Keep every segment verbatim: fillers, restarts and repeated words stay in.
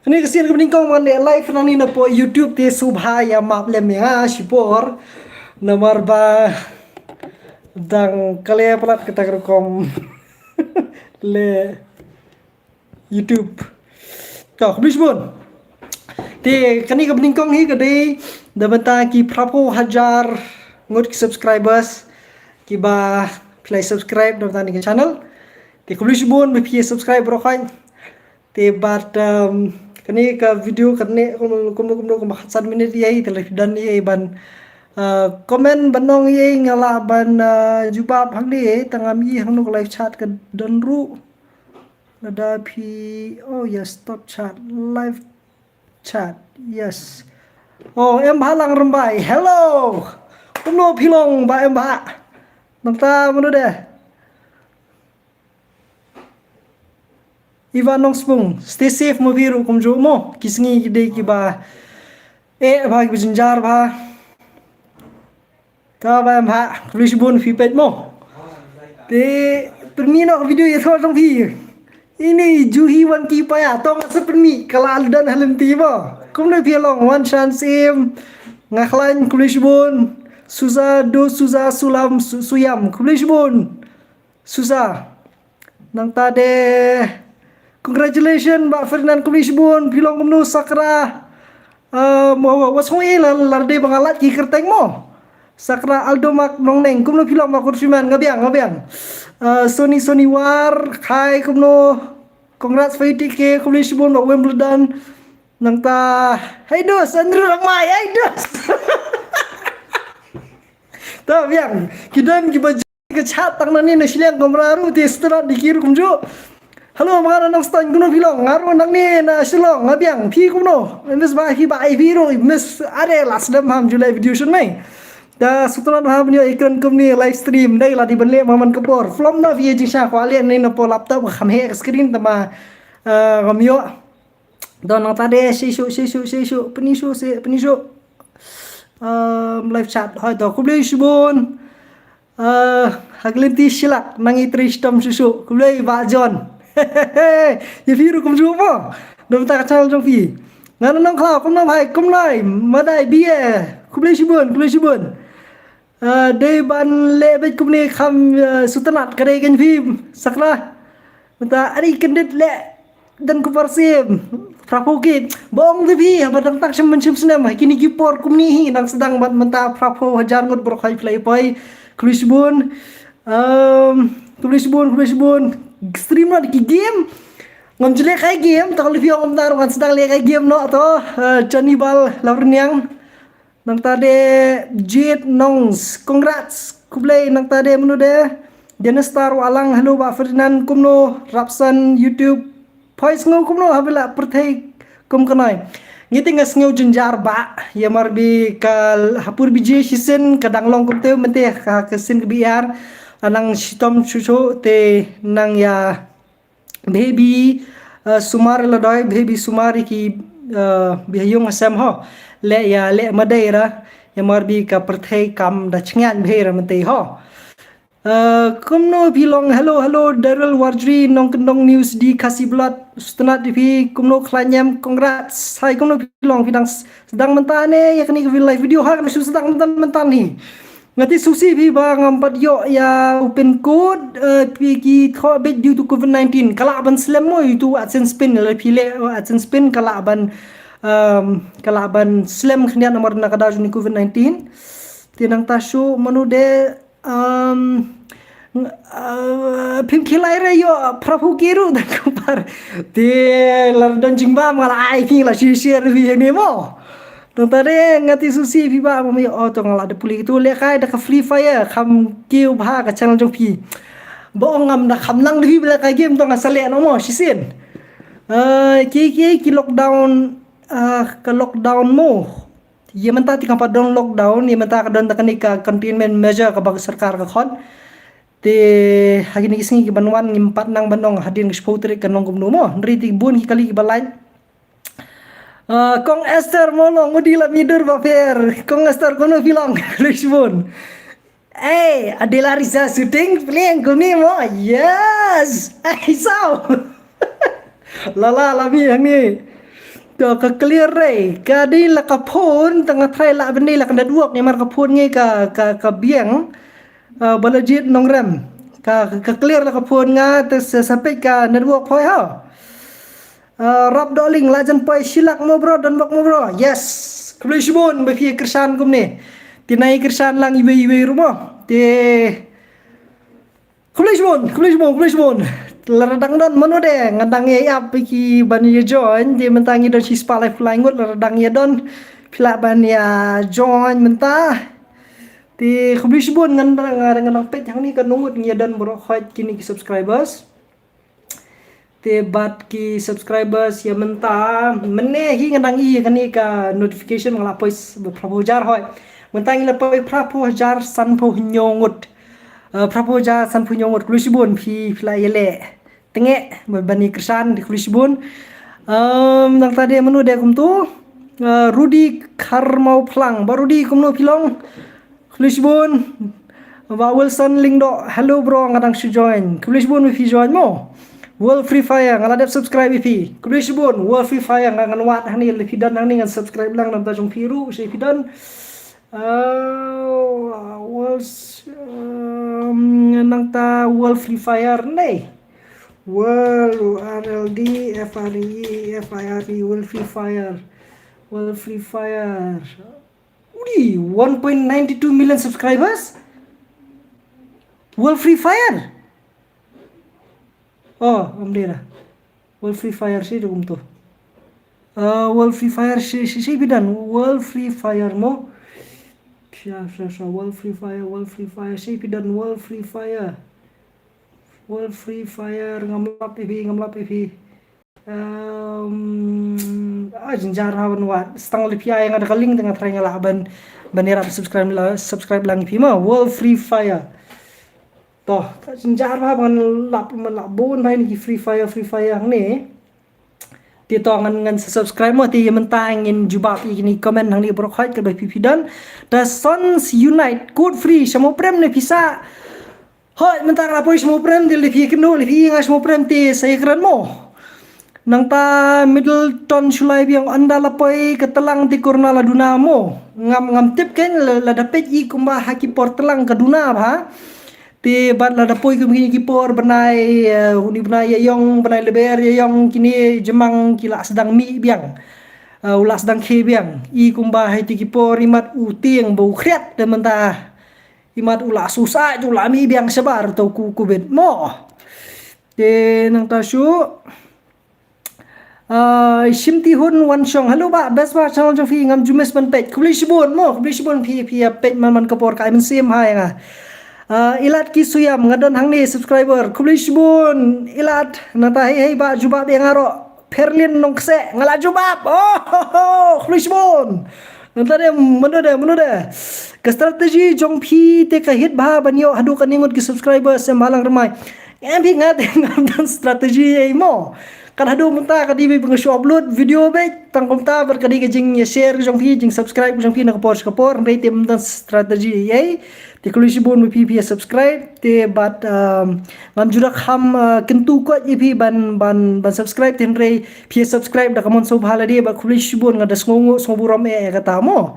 Kane ka sien kaba nyngkong ba ngan leh live nangne na pdeng YouTube te sngewbha ïa map lem ïa nga shipor. Namar ba dang khlem palat kata ka rukom leh YouTube. To, khublei shibun. Te kane kaba nyngkong hi ka dei da bynta ki phraphew hajar ngut ki subscribers kiba phi la subscribe da bynta kane ka channel. Te khublei shibun ba phi subscribe baroh khoit. Te bad, um, kane ka video kane kumno kumno kumba khatsan minit ïa i te la phi don ïa i ban, uh, comment ban ong ïa i nga lah ban, uh, jubab hangne te ngam i hangno ka live chat ka don ruh. Lada phi, oh yes, stop chat, live chat, yes. Oh, em Bha Langrymbai, hello. Kumno phi long Bah em Bha? Nangta mano de? Ivan Nongspung, stay safe mo phi ruh kumjuh mo. Ki sngi ki dei kiba eh bha, kiba jynjar bha. Ka ba em Bha, khublei shibun phi peit mo. Te pynmih noh video ïathoh jong phi. Ine i Juhi Wanki Paya, to nga sa pynmih ka la don ha lynti mo. Kumno phi long, Wan Shan Sim, nga khlaiñ, khublei shibun. Suza Do Suza Sulam Su- Suyam, khublei shibun. Suza. Nangta de, congratulations Bah Ferdinand, khublei shibun, phi long kumno Sakra. Uh, mo wa sngui la la de ba nga lait ki kyrteng mo. Sakra Aldo Mark Nongneng, kumno phi long Bah Kursiman, nga biang, nga biang. Uh, Sony Sony War, khai kumno. Congrats for U T K, khublei shibun Bah Wimbledon. Nangta, hey dos, Andrew Ramai, hey dos. Ta biang, ki don kiba ka chat tang nangne na shiliang kamra ruh te strat di ki ruh kumjuh. Hello, ma nga na Nongstoiñ, kumno phi long? Nga ruh nangne na Shillong, nga biang, phi kumno? Miss ba phi ba ai phi ruh, miss are la sdem ham ju leh video shun mai. Da sutrat ham nyo ikon kumne live stream, dei la di ban leh ma man ka por. Flom na phi jingshah ko ale ne na por laptop kham he screen tama, eh, ngam ïoh. Don nangta de, shishu, shishu, shishu, pnishu, si, pnishu. Um, live chat, hoi to, khublei shibun. Uh, ha ka lynti shilak, nang i tri shitom shishu, khublei Bah John. Ïa phi ruh kumjuh mo. Don ta ka channel jong phi. Nga na Nongkhlaw, kumno bhai, kumno, madai, bia. Khublei shibun, khublei shibun. Uh, dei ban leh beit kumne kham, uh, sutnat ka dei kein phi Sakra. Mynta ari kyndit leh dan ku parsim. Phraphew ki bong de phi haba dang tak shim shim snem ha kine ki por kumne hi nang sdang ban mynta phraphew hajar ngut baroh khoit phi la ïa poi. Khublei shibun. Um, khublei shibun, khublei shibun. Stream na ki game. Ngam ju leh kai game, ta ka leh phi ong mynta ruh ngan sdang leh kai game noh to. Uh, Johnny Bal Lavrniang. Nangta de Jade Nongs, congrats. Khublei, nangta de mano de Dennis Star Walang, hello Bah Ferdinand, kumno Rapsan YouTube. Poi sngew kumno ha bela pyrthei kum kanai. Ngi te nga sngew jynjar ba ïa mar bi ka hapur biji shisien ka dang long kumte mynte ka ka sien ka biar. Anang shitom shu shu te nang ïa Bhebi, uh, sumar la doi, bhebi sumar ki, uh, bihayung hasem ho. Le ya, le madai ra, ya mar bi ka pyrthei kam da chngaiñ bhei ra mentei ho. Uh, kumno phi long, hello, hello, Daryl Warjri, Nongkyndong News di Khasi Blood, sutnat di phi, kumno khlaiñ em, congrats, hai kumno phi long, phi dang s-, sdang mynta ne, ya kani ka live video ha, kani shu sdang mynta, mynta ni. Nga te susi phi ba ngam pat ïoh ïa u pin code, eh, phi ki thoh beit due to covid nineteen. Ka lah ban slem mo ïa utu AdSense pin, lada phi leh, eh, AdSense pin ka lah ban, ehm, ka lah ban slem khyndiat namar na ka daw jong u covid nineteen. Te nangta shu mano de, ehm, ng-, eh, phim khie lai re ïoh phraphew ki ruh da ka par. Te lada don jingbam nga lah ai phi, lah share share phi hangne mo. Nangta de nga te susi phi ba, mami, oh, to nga lah da pule kitu, leh kai da ka Free Fire, kham kiew bha ka channel jong phi. Ba ong ngam da kham nang da phi ba leh kai game, to nga sa leh noh mo shisien. Eh, ki, ki, ki lockdown, eh, ka lockdown mo. Ïa mynta te kam pat don lockdown, ïa mynta ka don da kane ka containment measure kaba ka sorkar ka khot. Te ha kine ki sngi kiban wan ngim pat nang ban ong hadien ka shiphew tarik kan long kumno mo. Hynrei te bun ki kali kiba lait. Ah, Kong Esther mo long, udi la midur ba pher. Kong Esther, kumno phi long? Khublei shibun. Eh, Adela Risa shooting pling kumne mo. Yes. Ai sao. La la la mi hangne. To ka clear re, ka dei la ka phone, tang nga try lah ban dei la ka network, namar ka phone ngi ka, ka, ka biang, uh, Balajied Nongrem. Ka, ka clear la ka phone nga, te sa, sa peit ka network poi ha. Uh, Rap Dohling, la jan poi shilak mo bro, don bok mo bro. Yes. Khublei shibun, ba phi kyrshan kumne. Te nai kyrshan lang iwei iwei ruh mo. Te Khublei shibun, khublei shibun, khublei shibun. Lada dang don mano de, nga dang ïa ap ki ban ïa join, te mynta ngi don shi spah laiphew lai ngut, lada dang ïa don, phi lah ban ïa join mynta. Te khublei shibun, ngan dang, ngan dang, ngan dang peit hangne katno ngut ngi ïa don baroh khoit kine ki subscribers. Te bad ki subscribers ïa mynta, mynne hi nga dang i kane ka notification nga la poi s-, phra phew hajar hoi. Mynta ngi la poi phra phew hajar san phew hynñiew ngut. Eh, phra phew hajar san phew hynñiew ngut, khublei shibun phi, phi la ïaleh. Tengeh, ban, ban ïa kyrshan, khublei shibun. Em, nangta de mano de kumto. Eh, Rudy Kharmawphlang, ba Rudy kumno phi long. Khublei shibun. Ba Wilson Lyngdoh, hello bro, nga dang shu join. Khublei shibun ba phi join mo. World Free Fire, nga la dep subscribe ïa phi. Khublei shibun, World Free Fire, nga ngan wad hangne, lada phi don hangne ngan subscribe lang, namar jong phi ruh, sha phi don. Uh, was, um, nangta World Free Fire ne. World, W R L D, F R E, F I R E, World Free Fire. World Free Fire. Uri, one point nine two million subscribers? World Free Fire? Oh, ym dei da. World Free Fire shi da kumto. Uh, World Free Fire shi, shi, shi phi don. World Free Fire mo. Sha, sha, sha. World Free Fire, World Free Fire. Shi phi don World Free Fire. World Free Fire. Ngam lap ïa phi, ngam lap ïa phi. Um, ah, jynjar ha ban wad. Stang lipia ïa nga da ka link te nga try nga lah ban, ban ïarap subscribe la, subscribe lang ïa phi mo. World Free Fire. To, ka jynjar ba ban lap, ban lap bun ba ïa ki Free Fire, Free Fire hangne. Te to ngan, ngan sa subscribe mo, te ïa mynta ngin jubab ïa kine comment hangne baroh khoit kaba phi phi don. The Sons Unite, code free, sha mo prem ne phi sa. Hoi, mynta nga la poi sha mo prem, te lada phi kynduh, lada phi nga sha mo prem, te sa ïa kren mo. Nangta Middleton Shullai Biang, ynda la poi ka tlang te corona la duna mo. Ngam, ngam tip kein la, lada peit i kumba ha ki por tlang ka duna bha. Te bad lada poi kum kine ki por bnai, eh, une bnai Ïaïong, bnai Lber Ïaïong kine jemang ki la sdang mih biang. Eh, u la sdang khie biang. I kumba ha ite ki por imat u tieng ba u khriat te mynta. Imat u la susah, u la mih biang shabar to ku covid mo. Te nangta shu. Ah, Shim Tihun Wanshong. Hello bah, best bah channel jong phi, ngam ju miss ban peit. Khublei shibun mo, khublei shibun phi, phi ïa peit man man ka por, ka ai mynsiem ha ïa nga. Ah, Ilat Ki Suyam, nga don hangne subscriber. Khublei shibun Ilat, nangta hei hei bah jubab ïa nga ruh. Perlin Nongkse, nga la jubab. Oh, ho, ho, khublei shibun. Nangta de, mano de, mano de. Ka strategy jong phi te ka hit bha ban ïoh haduh katne ngut ki subscribers, em Balang Rymbai. Em phi, nga te ngam don strategy ei mo. Kat haduh mynta ka dei ba nga shu upload video beit, tang kumta bad ka dei ka jingïa share jong phi, jing subscribe jong phi na ka por sha ka por, hynrei te ngam don strategy ei. Te khublei shibun ba phi phi ïa subscribe, te bad, um, ngam ju da kham, uh, kyntu koit ïa phi ban, ban, ban subscribe, te hynrei phi ïa subscribe da ka mon sngewbha lade, bad khublei shibun, nga da sngew, sngew burom eh ïa kata mo.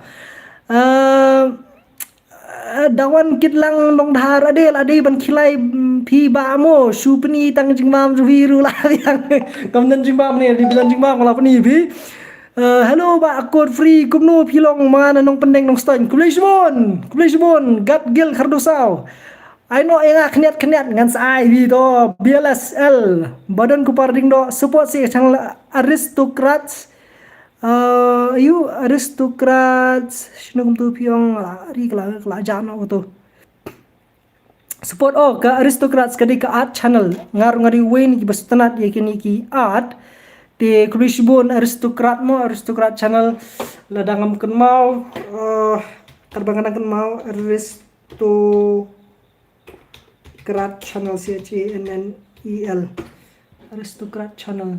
Uh, uh, Dawan Kitlang Nongdhar, ade, ade ban khilai, mm, phi bah mo, shu pyni tang jingbam jong phi ruh la biang. Kam don jingbam ne, dei ban don jingbam la pyni phi. Eh, hello bah, code free, kumno phi long, ma na Nongpyndeng Nongstoiñ. Khublei shibun, khublei shibun, Gat Gil Khardusaw. Ai noh ïa nga khyndiat khyndiat, ngan sa ai phi to, B L S L. Ba don Kupar Diengdoh, support seh ka channel Aristocrats. Eh, ayu, Aristocrats, shano kumto phi ong, la ri ka la, ka la jah noh kumto. Support, oh, ka Aristocrats ka dei ka art channel. Nga ruh nga dei uwei na kiba sngewtynnat ïa kine ki art. Te khublei shibun Aristocrat mo, Aristocrat channel. Lada ngam kynmaw, eh, kaba nga nang kynmaw, Aristocrat channel, C H A N N E L. Aristocrat channel.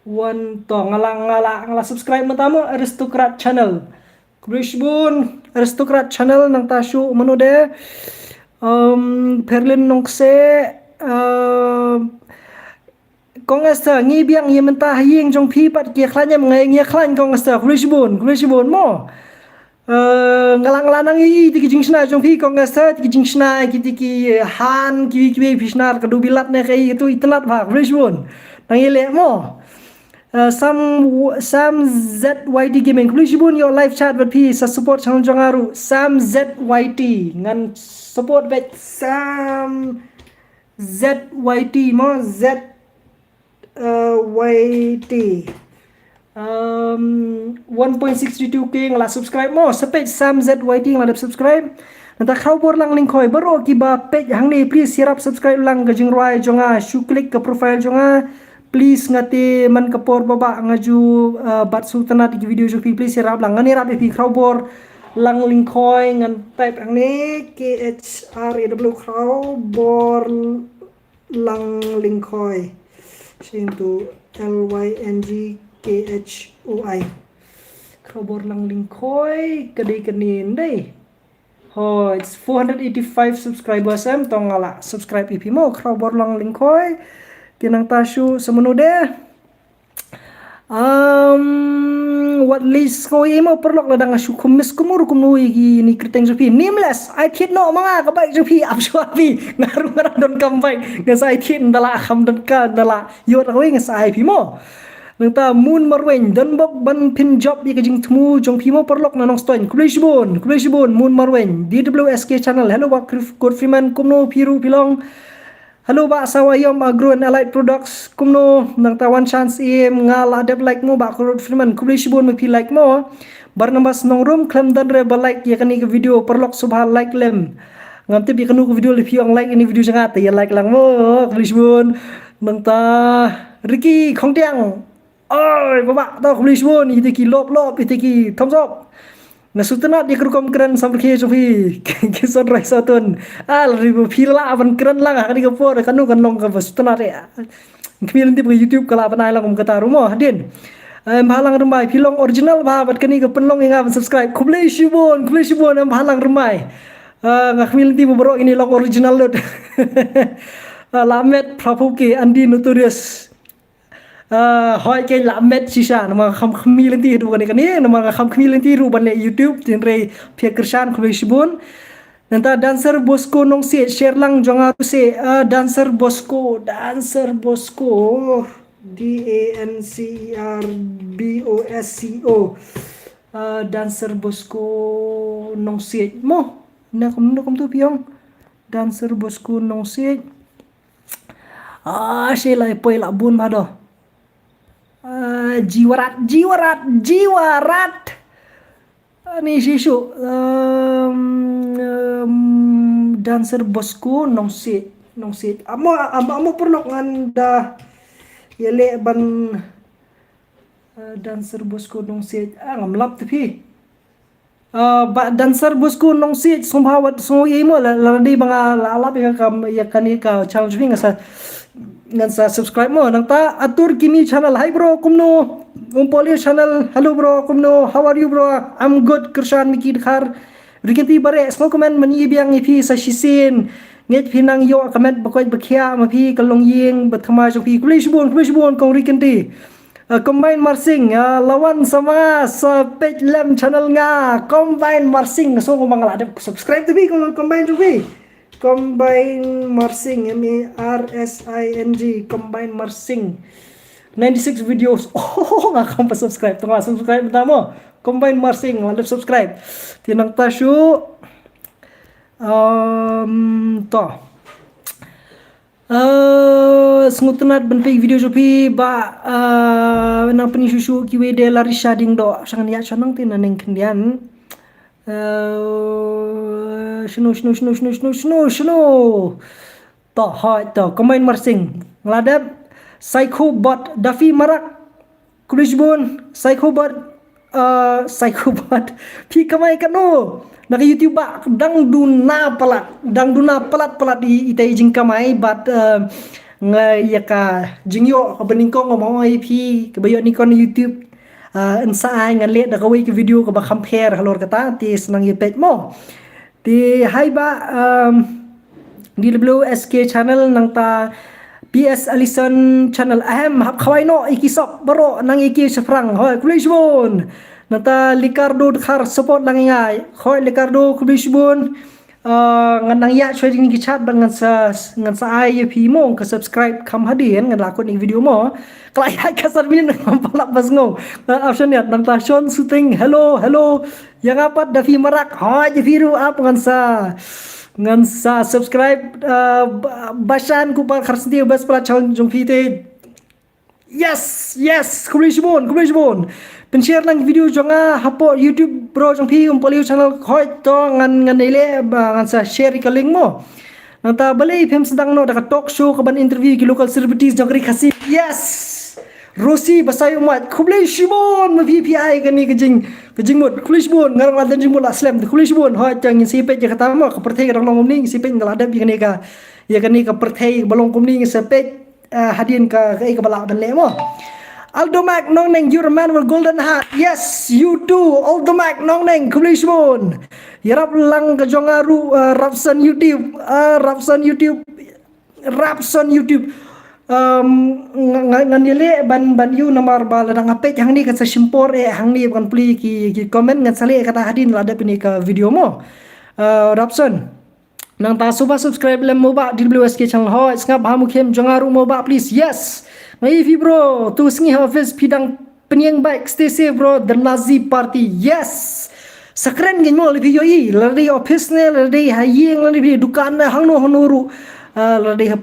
Wan to nga la, nga la, nga la subscribe mynta mo, Aristocrat channel. Khublei shibun Aristocrat channel, nangta shu mano de. Um, Perlin Nongkse, um, Kong Esther, ngi biang ïa mynta ha ïing jong phi pat ki khlaiñ em? Ngi, ngi khlaiñ Kong Esther, khublei shibun, khublei shibun mo. Eh, nga la, nga la nang ïohi ïa ki jingshna jong phi Kong Esther, ki jingshna, ki, ki, ki han, ki, ki, phi shna ka dubilat ne ka ïa tu itynnat bha, khublei shibun. Nang ïaleh mo. Eh, Sam, Sam Z Y T Gaming, khublei shibun ïa u live chat bad phi sa support channel jong nga ruh. Sam Z Y T, ngan support bad Sam Z Y T mo, Z, eh, Y T. Um, one point six three two K nga la subscribe mo, sa page Sam Z Y T nga la dep subscribe. Nangta Khrawbor Lang Lyngkhoi, baroh kiba peit hangne, please ïarap subscribe lang ka jingrwai jong nga, shu click ka profile jong nga. Please, nga te man ka por ba, ba nga ju, uh, bat sngewtynnat ki video jong phi, please ïarap lang. Ngan ïarap ïa phi, Khrawbor Lang Lyngkhoi, ngan type hangne K H R A W, Khrawbor Lang Lyngkhoi. Same to L Y N G K H O I. Khrawbor Lang Lyngkhoi, ka dei kane ndei. Oh, it's four hundred eighty-five subscribers em, to nga la subscribe ïa phi mo, Khrawbor Lang Lyngkhoi. Te nangta shu sa mano de. Um, wat lis ko imo paralok, lada nga shu khum miss kumno kumno ïa kine ki kyrteng jong phi. Nameless, ai thied noh ma nga ka bike jong phi, ap shuwa phi. Nga ruh nga ruh donkam bike. Nga sa ai thied, nda la kham donkam, nda la ïoh kawei nga sa ai phi mo. Nangta Moon Marwein, don bok ban pynjop ïa ka jingthmu jong phi mo paralok na Nongstoiñ. Khublei shibun, khublei shibun Moon Marwein. D W S K channel, hello Bah Godfreyman, kumno phi ruh phi long? Hello Bah Sawa Yom Agro and Allied Products, kumno? Nangta One Chance Im, nga la dep like mo Bah Godfreyman, khublei shibun ma phi like mo. Barnabas Nongrum, khlem don re ba like ïa kane ka video, paralok sngewbha like lem. Ngam tip ïa kano ka video, lada phi ong like ïa kane ka video jong nga te ïa like lang mo, khublei shibun. Nangta Ricky Khongtiang, oi baba, to khublei shibun, ite ki lop lop, ite ki thumbs up. Nga sngewtynnat ïa ka rukom kren samrkhie jong phi. Ki son roi sawtun. Ah, lada phi lah ban kren lang ha kane ka por, kano kan long kaba sngewtynnat ïa. Khmih lynti ba ka YouTube ka lah ban ai lang kum kata ruh mo, hadien. Em, Bhalang Rymbai, phi long original bha bad kane ka pynlong ïa nga ban subscribe. Khublei shibun, khublei shibun em Bhalang Rymbai. Ah, nga khmih lynti ba baroh kine long original lut. Ah, Lamet Prabhu ki Andy Notorious. Ah, hoi ke Lamet shisha, namar nga kham khmih lynti ruh kane kane, namar nga kham khmih lynti ruh ban leh YouTube, hynrei phi kyrshan, khublei shibun. Nangta Dancer Bosco Nongsiej, share lang jong nga ruh se, ah, Dancer Bosco, Dancer Bosco, D A N C E R B O S C O. Ah, Dancer Bosco Nongsiej mo. Na kum, na kum tu phi ong. Dancer Bosco Nongsiej. Ah, shi lai poi la bun bha doh. Ah, Jiwarat, Jiwarat, Jiwarat. Ani shisha, um, um, Dancer Bosco Nongsiej, Nongsiej. Amo, am-, amo paralok ngan da ïaleh ban, uh, Dancer Bosco Nongsiej. Ah, ngam lap te phi. Uh, Bah Dancer Bosco Nongsiej, sngewbha wat sngew ïa mo, la, la dei ba nga la lap ïa ka, ïa kane ka channel jong phi, nga sa, ngan sa subscribe mo. Nangta Atur Kimi channel, hi bro, kumno? Umpoli channel, hello bro, kumno? How are you bro? I'm good, kyrshan Miki Dkhar. Rikinti Bare, sngewkmen mynta biang ïa phi sa shisien. Ngeit phi nang ïoh ka met ba koit ba khiah ma phi, ka longïing ba thymmai jong phi. Khublei shibun, khublei shibun kong Rikinti. Uh, Combine Marsing, uh, Lawan Sama, sa peit lem channel nga, Combine Marsing, so ko mang la dep subscribe te phi, Combine jong phi. Combine Marsing, M A R S I N G, Combine Marsing. Ninety-six videos. Oh, nga kham pat subscribe, to nga subscribe mynta mo. Combine Marsing, la dep subscribe. Te nangta shu. Um, to. Eh, sngewtynnat ban peit video jong phi Bah, eh, nang pyni shuh shuh kiwei de Larisha Diengdoh. Sha ngan ïa shong nang te na neng khyndiat. Eh, shano, shano, shano. To, hoi, to, Combine Marsing. Nga la dep, Psycho Bot, Daffy Marak. Khublei shibun, Psycho Bot, uh, Psycho Bot. Phi kamai katno na ka YouTube Bah, dang duna palat, dang duna palat palat i, ita i jingkamai, bad, uh, nga ïa ka jingïoh kaba nyngkong nga ong ïa phi, kaba ïoh nyngkong na YouTube. Uh, yn sa ai ngan leh da kawei ka video kaba kham pher halor kata, te sa nang ïa peit mo. Te hi Bah, um, D W S K channel nangta P S Alison Channel. Ahem, hap khawai noh ïa ki sop baroh nang ïa ki shaphrang. Hoi, khublei shibun. Nangta Likardo Dkhar support lang ïa nga. Hoi, Likardo, khublei shibun. Uh, ngan nang ïa shwa jingin ki chat bad ngan sa ngan sa ai ïa phi mo ka subscribe kham hadien ngan la kut ïa ki video mo. Ka la ïa ka san minit ngam pat lah ba sngew. Uh, option ïa nangta Sean Suting. Hello, hello. Ïa nga pat da phi marak. Hoi, ïa phi ruh ap ngan sa ngan sa subscribe, uh, ba-, Bashan Kupar Kharsnti, best pala channel jong phi te. Yes, yes, khublei shibun, khublei shibun. Pynshare lang video jong nga hapoh YouTube bro jong phi, um Polio channel, hoi to ngan ngan ïaleh ba ngan sa share ka link mo. Nangta balei phim sdang noh da ka talk show kaban interview ki local celebrities jong ka ri Khasi. Yes. Rosi Basai Umat, khublei shibun ma phi phi ai kane ka jing ka jingmut, khublei shibun, nga ruh la don jingmut la slem, khublei shibun. Hoi, tang ngin sa peit ïa kata mo, ka pyrthei ka dang long kumne, ngin sa peit, nga la dep ïa kane ka, ïa kane ka pyrthei ba long kumne, ngin sa peit, eh, hadien ka, kaei kaba lah ban leh mo. Aldo Mac Nongneng, you're a man with golden heart. Yes, you too, Aldo Mac Nongneng, khublei shibun. Ïarap lang ka jong nga ruh, eh, Rapson YouTube, eh, Rapson YouTube. Rapson YouTube. Um, nga, nga, ngan ïaleh ban, ban ïoh namar ba lada nga peit hangne kan sa shim por eh hangne ban plie ki, ki comment, ngan sa leh kata hadien la dep ïa kane ka video mo. Uh, Rapson. Nangta sngewbha subscribe lem mo bah D W S K channel, hoi, sngap ha Mukhim jong nga ruh mo bah please. Yes. Nga ïa phi bro, tu sngi ha office phi dang pynïeng bike, stay safe bro, the Nazi party. Yes. Sa kren ngi mo, lada phi ïohi, lada dei office ne, lada dei ha ïing, lada dei dukan ne, hangno hangno ruh. Ah, lada dei ha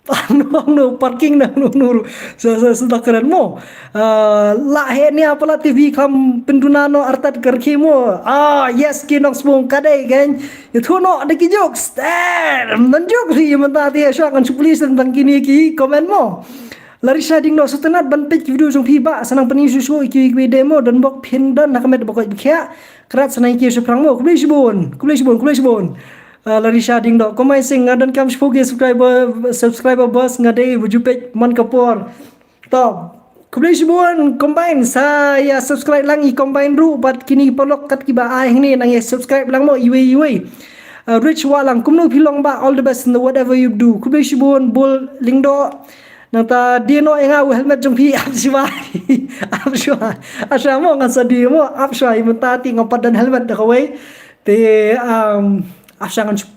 hangno hangno parking ne, hangno hangno ruh. Sa, sa, sa da kren mo. Ah, lah heh nia palat T V kham pynduna noh artat ka rkhie mo. Ah, yes, ki nongspung ka dei kan. Ïathuh noh da ki jokes. Eh, mynta jokes hi mynta te, shuwa ngan shu publish tang kine ki comment mo. Larisha Diengdoh, sngewtynnat ban peit ki video jong phi bah, sa nang pyni shuh shuh ïa kiwei kiwei de mo, don bok phin don ha ka met ba koit ba khiah. Krat sa nang ïa ki shaphrang mo. Khublei shibun, khublei shibun, khublei shibun. Ah, Larisha Diengdoh, Combine Singh, nga donkam shiphew ki subscriber, subscriber boss, nga dei ba ju peit man ka por. To, khublei shibun, Combine, sa ïa subscribe lang i Combine ruh bad kine ki paralok kat kiba ai hangne, nang ïa subscribe lang mo iwei iwei. Ah, Rich Wahlang, kumno phi long bah, all the best in the whatever you do. Khublei shibun, Bul Lyngdoh. Nangta die noh ïa nga u helmet jong phi, ap shuwa. Ap shuwa. Ap shuwa mo, ngan sa die mo, ap shuwa, ïa mynta te ngam pat don helmet da kawei. Te, um, ap shuwa ngan shu-,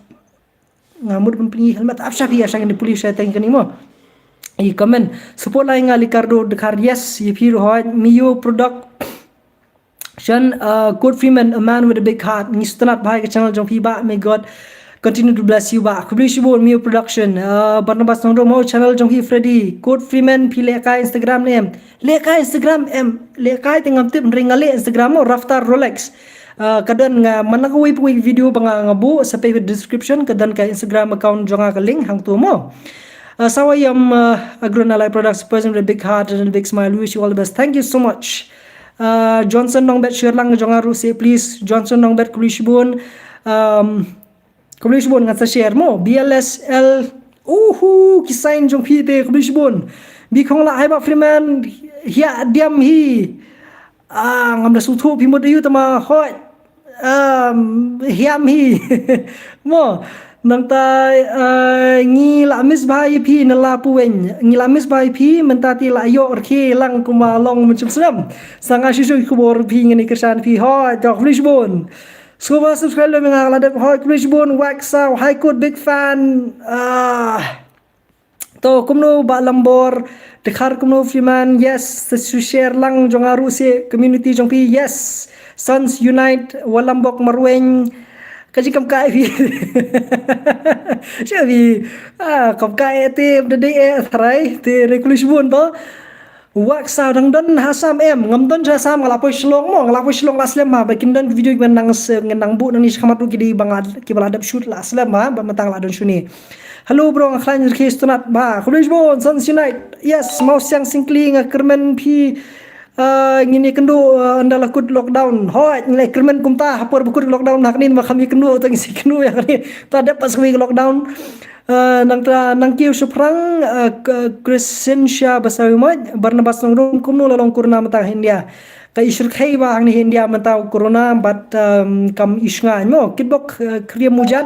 nga mut ban pyni helmet, ap shuwa phi, ap shuwa ngan pule shuwa tang kane mo. I comment, support lai nga Likardo Dkhar, yes, ïa phi ruh hoi, Mio Product. Shan, uh, Code Freeman, a man with a big heart. Ngi sngewtynnat bha ïa ka channel jong phi bah. May God continue to bless you bah. Khublei shibun Mio Production. Uh, Barnabas Nongrum, mo channel jong phi Freddy. Code Freeman, phi leh kai Instagram ne em? Leh kai Instagram em? Leh kai te ngam tip, hynrei nga leh Instagram mo, Raftar Rolex. Uh, ka don nga man la kawei pa kawei video ba nga, nga buh, sa peit description, ka don ka Instagram account jong nga ka link hangto mo. Uh, Sawa Yam, uh, Agron Ally Products, person with a big heart and a big smile. Wish you all the best. Thank you so much. Uh, Johnson Nongbet, share lang jong nga ruh seh please. Johnson Nongbet, khublei shibun. Um, khublei shibun, ngan sa share mo. B L S L. Uhu, ki sign jong phi te, khublei shibun. Bi Khonglah, hai bah Freeman, hiah diam hi. Ah, ngam da sngewthuh phi mut aïu tangba hoi. Um, hiam hi. Mo, nangta, uh, ngi la miss bha ïa phi na la puwein. Ngi la miss bha ïa phi, mynta te la ïoh rkhie lang kumba long mynshem snem. Sa nga shu shu khubor phi ngin ïa kyrshan phi. Hoi, to khublei shibun. Sngewbha subscribe lem ïa nga la dep, hoi, khublei shibun, Wax Sound, High Court, big fan. Ah. To kumno bah Lambor, Dkhar kumno Freeman, yes, sa shu share lang jong nga ruh seh community jong phi, yes. Sons Unite, Walambok Marweng, ka jingkam kai phi. Sha phi, ah, kam kai te, da dei eh, tharai, te, re khublei shibun to. Wax Sound dang don ha Assam em, ngam don sha Assam, nga la poi Shillong mo, nga la poi Shillong la slem ha, ba kin don video kiba nang se, ngan nang buh nangne shakhmat ruh ki dei ba nga, kiba la dep shoot la slem ha, ba mynta nga la don shane. Hello bro, nga khlaiñ rkhie sngewtynnat bha. Khublei shibun, Sons Unite. Yes, Mawsiang Syngkli, nga kyrmen phi, uh, ngin ïakynduh, uh, ynda la kut lockdown. Hooid, ngi la kyrmen kumta, ha por ba kut lockdown, ha kane ma kham ïakynduh, to ngin sa ïakynduh ïa kane. Ta dep pat sa kawei ka lockdown. Uh, nangta nang kiew shaphrang, uh, Crescencia Basawi Maj, Barnabas Nongrum, kumno la long corona mynta ha India. Ka i shyrkhei ba hangne ha India mynta u corona, but um, kam i shngaiñ mo. Kitbok, uh, Kriam Mujat,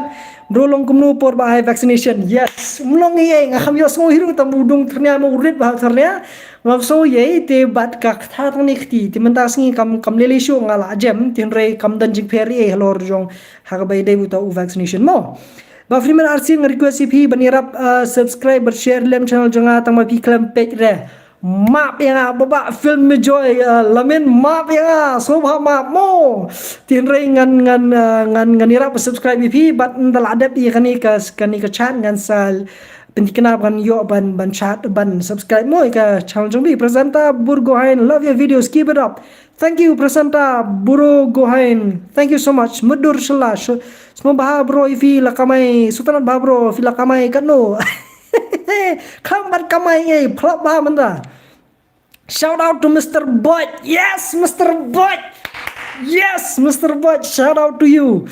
bro long kumno por ba ai vaccination. Yes, mlong i ei, nga kham ïohsngew hi ruh tam u dong thyrnia mo u rit ba thyrnia. Nga sngew i ei te bad ka kata tang ne kti, te mynta sngi kam kam lele shu nga la jem, te hynrei kam don jingpher i ei halor jong ha kaba i dei uta u vaccination mo. Ba Freeman Arsin nga request ïa phi ban ïarap, uh, subscribe bad share lem channel jong nga tang ma phi khlem peit re. Map ïa nga, Baba Film Joy, uh, Lamin map ïa nga, sngewbha map mo. Te hynrei ngan ngan, uh, ngan ngan ïarap subscribe ïa phi bad nda la dep ïa kane ka kane ka chat ngan sa pynthikna ban ïoh ban ban chat ban subscribe mo ïa ka channel jong phi. Presenter Burgohain, love your videos, keep it up. Thank you, Presenter Buro Gohain. Thank you so much. Mudur Shella. Sngewbha bro ïa phi la kamai. Sultanat bha bro, phi la kamai katno. Kham bad kamai ei, phlop bha mynta. Shout out to Mister Boyd. Yes, Mister Boyd. Yes, Mister Boyd. Shout out to you.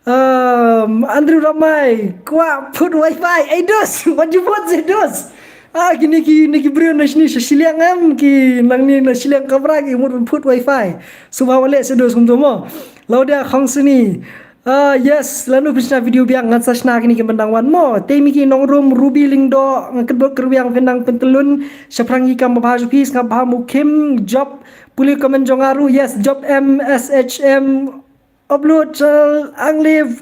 Um, Andrew Ramai, kwah phut wifi. Ei dos, what you want say dos? Ah, kine ki, kine ki briew na shini sha shiliang em, ki nangne na shiliang kamra ki mut ban phut wifi. Sngewbha wan leh shadow sngewbha mo. Laudia Khongsini. Ah, yes, lano pynshna video biang ngan sa shna kine ki myndang wan mo. Te mi ki Nongrum, Ruby Lyngdoh, nga kyrpad kyrwiang pynang pyntlun shaphrang ki kam babha jong phi, sngap bha Mukim, Job, pule comment jong nga ruh, yes, Job M S H M, Upload, uh, Anglive.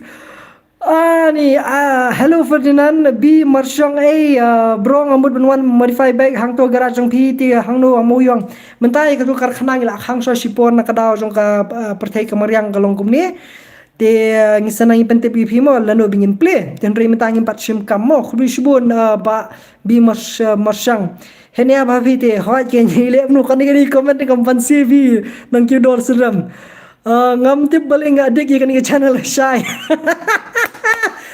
Ah, ni, ah, hello Ferdinand, B Marshong, eh, uh, bro, nga mut ban wan modify bike hangto garage jong phi, te hangno ha Mawïong. Mynta ïa kato karkhana ngi la khang shuwa shipor na ka daw jong ka, uh, pyrthei ka mariang ka long kumne. Te, uh, ngi sa nang ïa pyntip ïa phi mo lano ba ngin plie. Te hynrei mynta ngim pat shim kam mo. Khublei shibun, uh, Bah B Marsh-, uh, Marshong. Hynrei ba phi te hoi ke ngi leh mnu kane kane comment ne kam ban C V nang kiew dor syrem. Ah, ngam tip balei nga dik ïa kane ka channel shai.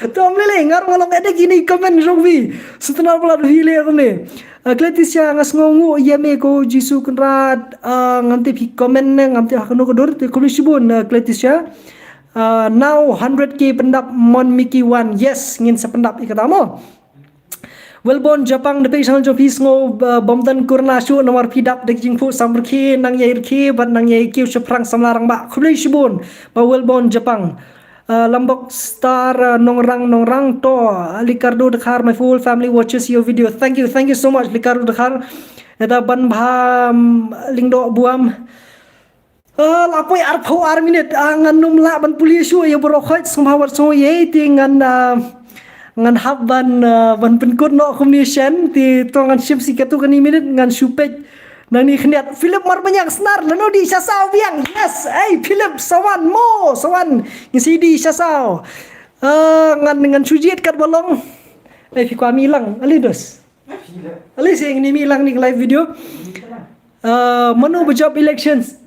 To ym lei lei nga ruh nga long addict ïa kine comment jong phi. Sutnar palat phi leh kumne. Ah, Cletisha nga sngewnguh ïa me ko Jisu Kynrad, ah, ngam tip phi comment ne ngam tip ha kano ka dur te khublei shibun, ah, Cletisha. Ah, now hundred K pyndap mon Mickey Wan. Yes, ngin sa pyndap ïa kata mo. Wellborn Japang, da phi channel jong phi sngew, uh, bym don corona shuh namar phi dap da ki jingphuh samrkhie, nang ïai rkhie bad nang ïai kiew shaphrang samla rangbah. Khublei shibun Bah Wellborn Japang. Uh, Lambok Star, uh, Nongrang Nongrang to, uh, Likardo Dkhar, my full family watches your video. Thank you, thank you so much Likardo Dkhar. Eda ban bha, um, Lyngdoh Buam. Ah, la poi arphew ar minit, ah, ngan nym lah ban pule shuh ïa baroh khoit, sngewbha wat sngew ïa te ngan, ah, ngan hap ban, ah, ban pynkut noh kumne shen, te to ngan shim shi katto katne minit ngan shu peit. Nangne khyndiat Philip Marbaniang Snar, lano dih sha saw biang. Yes, ei Philip, sa wan mo, sa wan. Ngin sa dih sha saw. Ah, ngan, ngan shu jied katba long. Ei phi kwah mih lang, ale dos. Ale seh ngin mih lang ne ka live video. Ah, mano ba jop elections?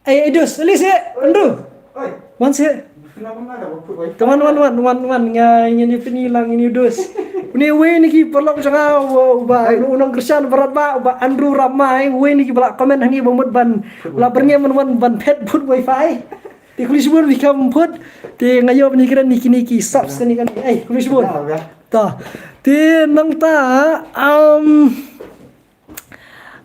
Ei, ei, dos, ale seh, Andrew. Oi. Wan seh. Come on, wan, wan, wan, wan. Nga, ngin ïa pyni lang, ngin ïa dos. Une uwei na ki paralok jong nga, uba, uba, u nongkyrshan barat ba, uba Andrew Ramai, uwei na ki ba la comment hangne ba mut ban, la byrngem ban wan ban phet phut wifi. Te khublei shibun ba phi kham phut. Te nga ïoh ban ïakren ïa kine ki subs kane kane. Ei, khublei shibun. Ta. Te nangta, um,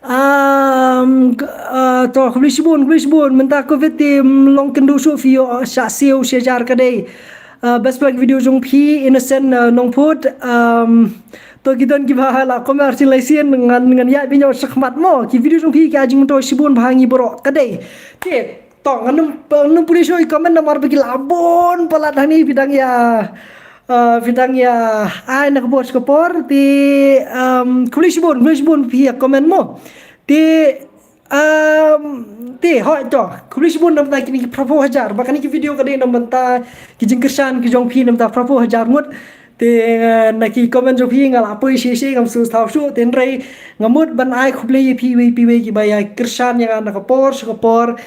Um, k-, uh, to, khublei shibun, khublei shibun. Mynta covid te, mm, long kynduh shuh phi ïoh, uh, shah siew shi hajar ka dei. Uh, best vlog video jong phi, Innocent, uh, Nongphut. Um, to ki don kiba la comment arsien laisien ngan, ngan ïaid beiñ shakhmat mo. Ki video jong phi ki ai jingmyntoi shibun bha ha ngi baroh ka dei. Te To, ngan nym, ngan nym pule shuh ïa ki comment namar ba ki la bun palat hangne phi dang ïa, eh, phi dang ïa ai na ka por sha ka por, te, em, khublei shibun, khublei shibun phi ïa comment mo. Te, em, te, hooid to, khublei shibun na bynta kine ki phraphew hajar, ba kane ka video ka dei na bynta ki jingkyrshan ki jong phi na bynta phraphew hajar ngut. Te, eh, na ki comment jong phi nga la poi shi shi ngam sngewthuh shuh, te hynrei nga mut ban ai khublei ïa phi iwei pa iwei kiba ïa kyrshan ïa nga na ka por sha ka por.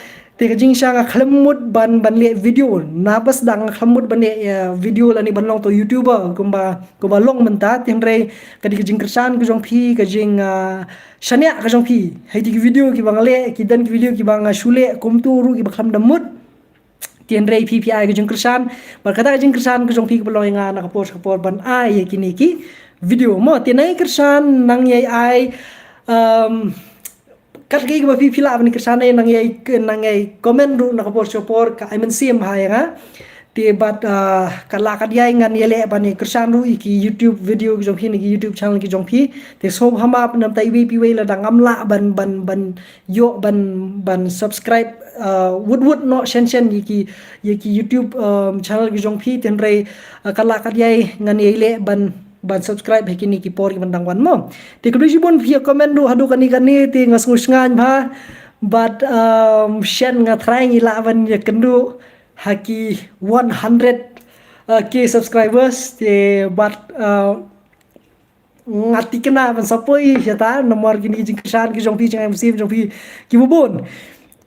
Te ka jingshisha nga khlem mut ban, ban leh video. Naba sdang nga khlem mut ban leh, eh, video lane ban long to YouTuber kumba, kumba long mynta. Te hynrei ka dei ka jingkyrshan ka jong phi, ka jing, ah, shaniah ka jong phi. Hei te ki video kiba nga leh, ki don ki video kiba nga shu leh kumto ruh kiba khlem da mut. Te hynrei phi phi ai ka jingkyrshan, bad kata ka jingkyrshan ka jong phi kaba long ïa nga na ka por sha ka por ban ai ïa kine ki video mo. Te nang ïai kyrshan, nang ïai ai, um, kat kaei kaba phi phi lah ban kyrshan, nang ïai, nang ïai comment ruh na ka por sha ka por, ka ai mynsiem ha ïa nga. Te bad, ah, ka la ka diai ngan ïaleh ban ïai kyrshan ruh ïa ki YouTube video ki jong phi, na ki YouTube channel ki jong phi. Te sngewbha map namar iwei pa iwei lada ngam lah ban, ban, ban ïoh ban, ban subscribe, ah, wut wut noh shen shen ïa ki, ïa ki YouTube, um, channel ki jong phi. Te hynrei, ah, ka la ka diai ngan ïaleh ban, ban subscribe ha kine ki por ki ban dang wan mo. Te khublei shibun phi ïa comment ruh haduh kane kane, te nga sngewsngaiñ bha. Bad, um, shen nga trai ngi lah ban ïakynduh ha ki one hundred, uh, K subscribers, te bad, uh, nga thikna ban sa poi shata namar kine ki jingkyrshan ki jong phi, jingmynsiem jong phi kiba bun.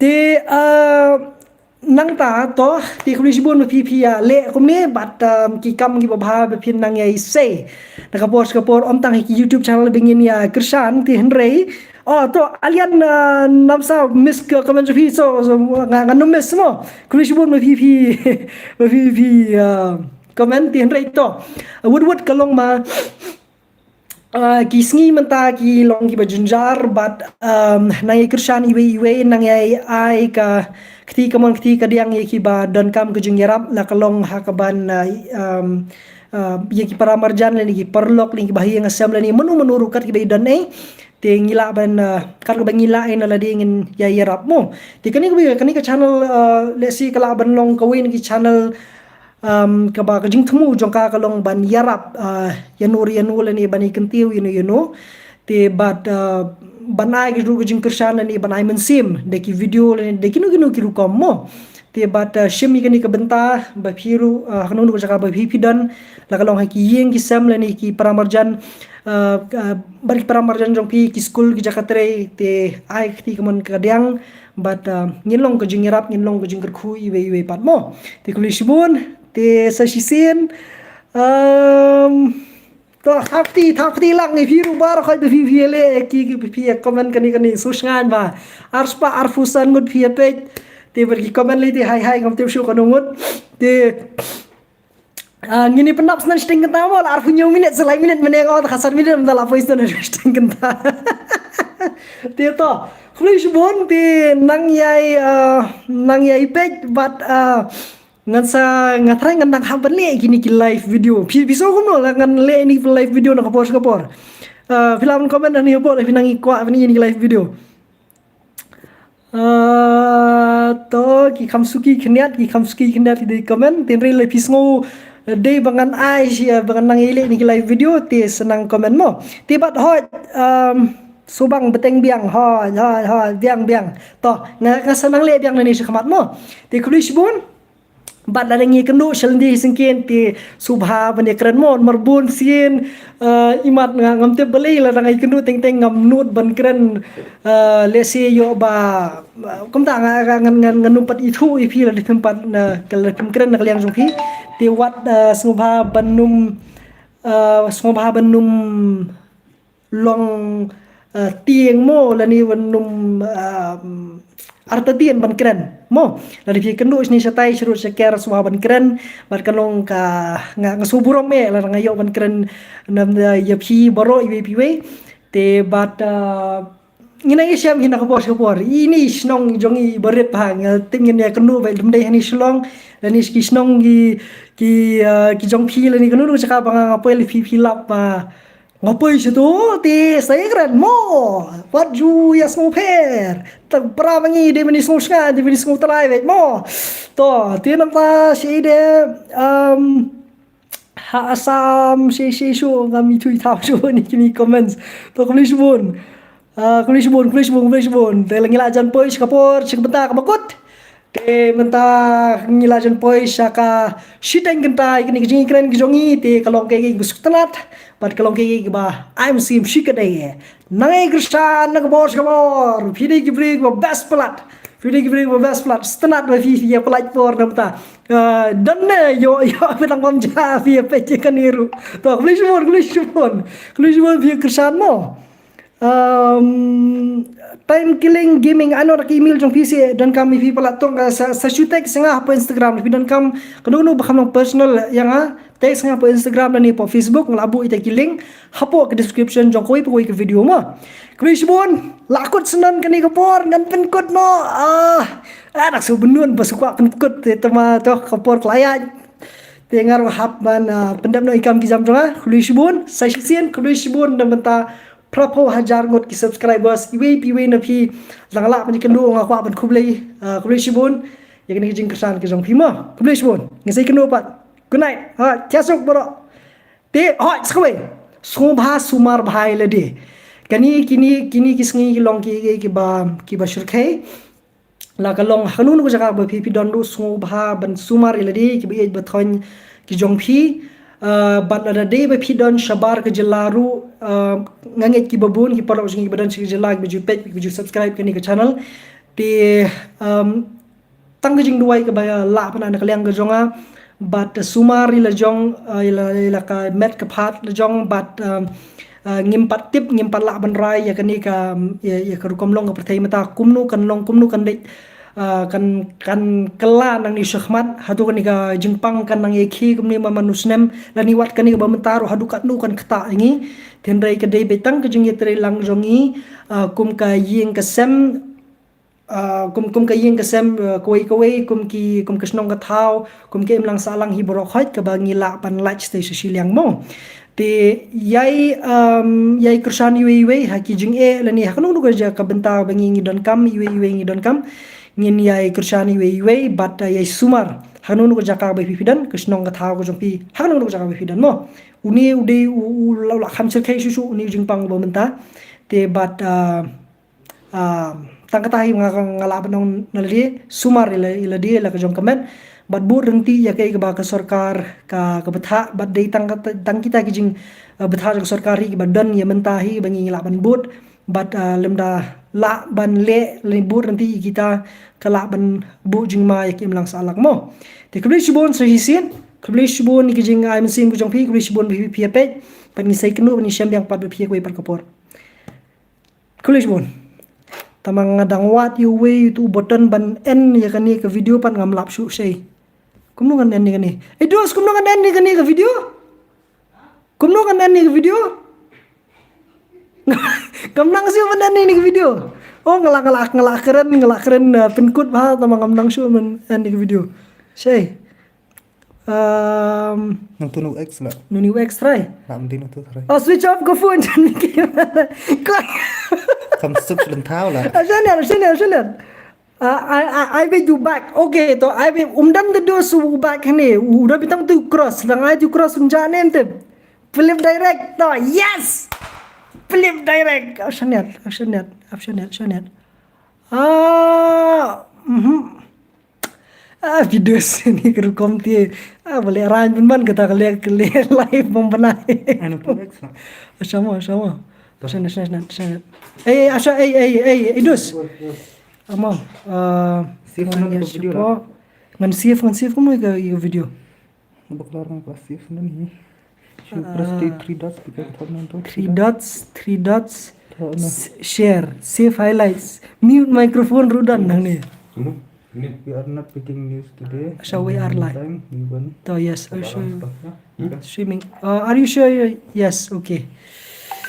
Te, uh, nangta to, te khublei shibun ba phi phi ïaleh kumne, bad, um, ki kam kiba bha ba phin nang ïai sei na ka por sha ka por, ym tang ha ki YouTube channel ba ngin ïa kyrshan, te hynrei, oh, to, Alian, uh, Namsa miss ka comment jong phi, so, so, nga, ngan ym miss mo. Khublei shibun ba phi phi, ba phi phi, uh, comment, te hynrei to, wut wut ka long ma, ah, ki sngi mynta ki long kiba jynjar bad, um, nang ïai kyrshan iwei iwei, nang ïai ai ka kti kamon kti kadiang ïa kiba donkam ka jingïarap, la ka long ha kaban, ah, um, ah, ïa ki para marjan lane ki paralok lane kiba ha ïing ha sem lane mano mano ruh kat kiba i don ei. Te ngi lah ban, ah, kat kaba ngi lah ei na lade ngin ïa ïarap mo. Te kane kaba, kane ka channel, ah, lehse ka lah ban long kawei na ki channel, um, kaba ka jingthmu jong ka ka long ban ïarap, uh, ïano ïano lane ban ïa kyntiew ïano ïano. Te bad, uh, ban ai ki ruh ka jingkyrshan lane ban ai mynsiem da ki video lane da kino kino ki rukom mo. Te bad, uh, shim ïa kane ka bynta ba phi ruh, uh, ha kano kano ka jaka ba phi phi don, la ka long ha ki ïing ki sem lane ki para marjan, uh, uh, bad ki para marjan jong phi, ki skul, ki jaka trei, te ai kti kamon kadiang. Bad, ah, ngin long ka jingïarap, ngin long ka jingkyrkhu iwei iwei pat mo. Te khublei shibun, te sa shisien. Um, to, thaw kti, thaw kti lang ïa phi ruh baroh khoit ba phi phi ïaleh, ki, ki phi phi comment kane kane, sngewsngaiñ bha. Arspah arphew san ngut phi ïa peit. Te bad ki comment lei te hai hai ngam tip shuh kano ngut. Te Ah, ngin ïa pyndap shen shiteng kynta mo, la arphew hynñiew minit, sa lai minit mynne nga ong, te khatsan minit mynta la poi shen shiteng kynta. Te to, khublei shibun, te nang ïai, ah, nang ïai peit bad, ah, ngan sa, nga trai ngan nang hap ban leh kine ki live video. Phi, phi sngew kumno la ngan leh ine i live video na ka por sha ka por. Ah, phi lah ban comment hangne hapoh, la phi nang ïa kwah ban ïa ine i live video. Ah, to, ki kham suki khyndiat, ki kham suki khyndiat ki dei comment, te hynrei lada phi sngew, eh, dei ba ngan ai shi, eh, ba ngan nang ïaleh ine ki live video, te sa nang comment mo. Te bad hooid, um, Subang Bteng Biang, hooid, hooid, hooid, biang, biang. To, nga, nga sa nang leh biang nangne shakhmat mo. Te khublei shibun. Bad lada ngi ïakynduh sha lynti sha syngkien te sngewbha ban ïakren mo, namar bun sien, eh, imat nga ngam tip balei lada nga ïakynduh teng teng ngam nud ban kren, eh, lehse ïoh ba, eh, kumta nga, nga, ngan, ngan, ngan ym pat ithuh ïa phi lada phim pat na, lada phim kren na ka liang jong phi. Te wat, eh, sngewbha ban ym, eh, sngewbha ban ym long, eh, tieng mo, lane ban ym, eh, artatien ban kren mo. Lada phi kynduh shane shatai sharud shaker sngewbha ban kren, bad kan long ka nga, nga sngewburom eh lada nga ïoh ban kren na, na ïa phi baroh iwei pa iwei. Te bad, eh, ngin nang ïashem hi na ka por sha ka por. Ine i shnong jong ngi i barit bha, nga tip ngin ïakynduh bad lym dei hangne Shillong, lane ki shnong ki, ki, eh, ki jong phi lane kano kano ka jaka ba nga, nga poi la phi phi lap ba nga poi shato te sa ïakren mo. Wat ju ïasngewpher. Te para ma ngi dei ban ïasngewsngaiñ, dei ban ïasngewtrai beit mo. To, te nangta shi de, um, ha Assam shi shi shu ngam ithuh ithaw shuh ïa kine ki comments. To khublei shibun. Ah, khublei shibun, khublei shibun, khublei shibun. Te la ngi la jan poi sha ka por, sha ka bynta kaba kut. Te mynta ngi la jan poi sha ka shiteng kynta ïa kine ki jingïakren ki jong ngi, te ka long kaei kaei kaba sngewtynnat bad ka long kaei kaei kaba ai mynsiem shikatdei. Nang ïai kyrshan na ka por sha ka por. Phi dei ki briew kiba best palat. Phi dei ki briew kiba best palat. Sngewtynnat ba phi ïa pynlait por na bynta. Ah, don ne ïoh ïoh ba dang bam ja phi ïa peit ïa kane ruh. To khublei shibun, khublei shibun. Khublei shibun phi ïa kyrshan mo. Um, Time Killing Gaming, ano da ka email jong phi, shu donkam ïa phi palat tong, eh, sa, sa shu text ïa nga hapoh Instagram, phi donkam kano kano ba kham long personal ïa nga, text ïa nga hapoh Instagram lane hapoh Facebook, nga la buh ïa ka link hapoh ka description jong kawei pa kawei ka video mo. Khublei shibun, la kut sngewbha kane ka por, ngan pynkut mo. Ah, ah, dak shu bynun ba shu kwah pynkut te, te ma to ka por ka la ïaid. Te nga ruh hap ban, ah, pyndep noh ïa ki kam ki jam jong nga. Khublei shibun, sa shisien khublei shibun na ka bynta phraphew hajar ngut ki subscribers, iwei pa iwei na phi, la nga lah ban ïakynduh, nga kwah ban khublei, ah, khublei shibun ïa kane ka jingkyrshan ka jong phi mo. Khublei shibun. Ngin sa ïakynduh pat. Good night. Ha, khia suk baroh. Te, hooid, sa kawei. Sngewbha sumar bha ïa lade. Kane, kine, kine ki sngi ki long ki, ki, kiba, kiba shyrkhei. La ka long ha kano kano ka jaka ba phi, phi don ruh, sngewbha ban sumar ïa lade, kiba ïeit ba thoiñ ki jong phi. Ah, bad lada dei ba phi don shabar ka jylla ruh, ah, nga ngeit kiba bun ki paralok jong ngi kiba don sha ka jylla, kiba ju peit, kiba ju subscribe kane ka channel. Te, um, tang ka jingduwai kaba lah ban ai na ka liang ka jong nga, bad sumar ïa la jong, ah, ïa la, ïa la ka met ka phad la jong, bad, um, ah, ngim pat tip, ngim pat lah ban rai ïa kane ka, ïa, ïa ka rukom long ka pyrthei mynta, kumno kan long, kumno kan leit, ah, kan, kan kylla nangne shakhmat, hato kane ka jingpang kan nang ïakhih kumne man man u snem, lane wat kane kaba mynta ruh haduh katno kan ktah ïa ngi. Hynrei ka dei beit tang ka jingïatreilang jong ngi, ah, kum ka ïing ka sem, ah, kum, kum ka ïing ka sem, ah, kawei kawei, kum ki, kum ka shnong ka thaw, kum ka imlang sahlang hi baroh khoit kaba ngi lah ban lait shatei sha shiliang mo. Te ïai, um, ïai kyrshan iwei iwei ha ki jingeh lane ha kano kano ka jaka, ka bynta ba ngi, ngi donkam, iwei iwei ngi donkam, ngin ïai kyrshan iwei iwei bad, uh, ïai sumar ha kano kano ka jaka ba phi, phi don, ka shnong ka thaw ka jong phi, ha kano kano ka jaka ba phi don mo. Une u dei u, u la, u la kham shyrkhei shuh shuh une u jingpang ba mynta. Te bad, uh, Ah, tang kata hi nga, nga lah ban ong na lade, sumar ïa la, ïa lade la ka jong ka met. Bad bud ryntih ïa kaei kaba ka sorkar ka, ka bthah, bad dei tang kata, tang kita ki jing, ah, bthah jong ka sorkar hi kiba don ïa mynta hi ba ngi lah ban bud. Bad, ah, lymda lah ban leh, leh bud ryntih ïa kita ka lah ban buh jingma ïa ki imlang sahlang mo. Te khublei shibun sa shisien, khublei shibun ïa ki jingai mynsiem ka jong phi, khublei shibun ba phi, phi ïa peit. Bad ngi sa ïakynduh, ngi shem biang pat ba phi ïa kawei pat ka por. Khublei shibun. Tangba nga dang wad ïa uwei utu u button ban end ïa kane ka video pat ngam lap shuh shei. Kumno ngan end ïa kane? Eh, dos, kumno ngan end ïa kane ka video? Kumno ngan end ïa ka video? Ngam nang shuh ban end ïa kane ka video. Oh, nga la, nga la, nga la kren, nga la kren, uh, pynkut bha, tangba ngam nang shuh ban end ïa ka video. Shei. Um, Nangtu nu X la. Nuni u X try. Namdi nangtu try. Oh, switch off ka phone jan ki. Kam suk lentau la. Ah, shanel, shanel, shanel. Ah, I, I, I will do back. Okay, to I will, um, dam the do su back ne. U da bitang tu cross. Lang ai tu cross um ja nem te. Flip direct. To, yes. Flip direct. Ah, shanel, ah, shanel, ah, shanel, shanel. Ah, mhm. Ah, video sini ka rukom ti. Ah, balik rang pun man kata kali, kali live pun pernah. Anu pun X lah. Sama, sama. Sana, sana, sana, sana. Eh, eh, Asha, eh, eh, eh, Idus. Amo, ah, save ngan ngan ya video siapa? Lah. Ngan save, ngan save kamu ke video. Baklar ngan kelas save ngan ni. Shu press the three dots because thot nan to. Three dots, three dots. Thot nan. S-, share, save highlights, mute microphone rudan nang ni. Kamu? Ini. We are not picking news today. Shall we are live? Time, we won. To, yes, are you sure? Stuff, ya? Hmm? Streaming. Uh, are you sure? Yes, okay.